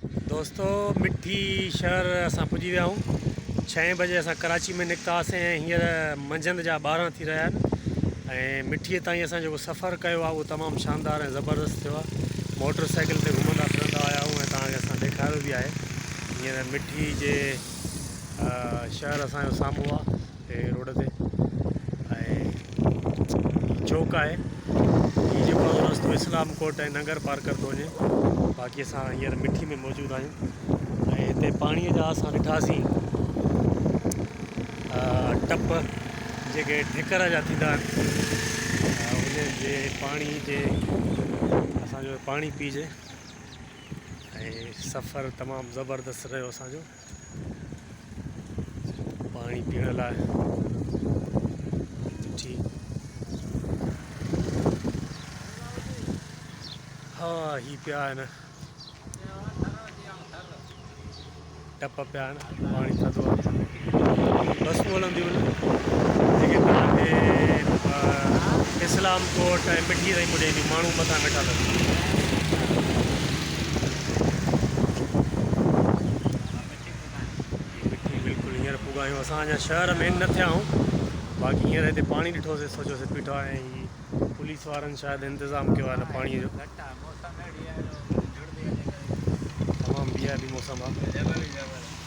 دوستو مٺي شهر اسان پڄي ويا آهيون. ڇهين بجي اسان ڪراچي ۾ نڪتا هئاسين ۽ هينئر منجهند جا 12 ٿي رهيا آهن ۽ مٺي تائين اسان جيڪو سفر ڪيو آهي اهو تمام شاندار ۽ زبردست ٿيو آهي. موٽر سائيڪل تي گهمندا ڦرندا آيا آهيون ۽ توهان کي اسان ڏيکاريو به آهي. هينئر مٺي جي شهر اسان جو سامهون آهي. هي روڊ تي ۽ هي چوڪ آهي. هي جيڪو آهي رستو اسلام ڪوٽ ۽ ننگر پارڪر ٿو وڃي. باقي اسان هينئر مٺي ۾ موجود آهيون ۽ هتي پاڻي جا اسان ڏٺاسين ٽپ جيڪي ٺڪر جا ٿيندا آهن ان جي پاڻي جي اسان جو پاڻي پيجي ۽ سفر تمام زبردست رهيو اسان جو. پاڻي پيئڻ لاء مٺي ها هي پيا آهن ٽپ پيا آهن پاڻي ٿڌو آهي بسون هلنديون آهن جيڪي توهان کي اسلام ڪوٽ ۽ مٺي تائين پڄائينديون ماڻهو مٿان ويٺا اٿن. مٺي بلڪل هينئر پڳا آهيون اسان اڃا شهر ۾ نه ٿيا آهيون باقي هينئر هتي پاڻي ڏٺوسي سوچيوسي پيٺو آهي ۽ هي پوليس وارن شايد انتظام ڪيو آهي نه پاڻي جو تمام وي آء پي موسم آهي.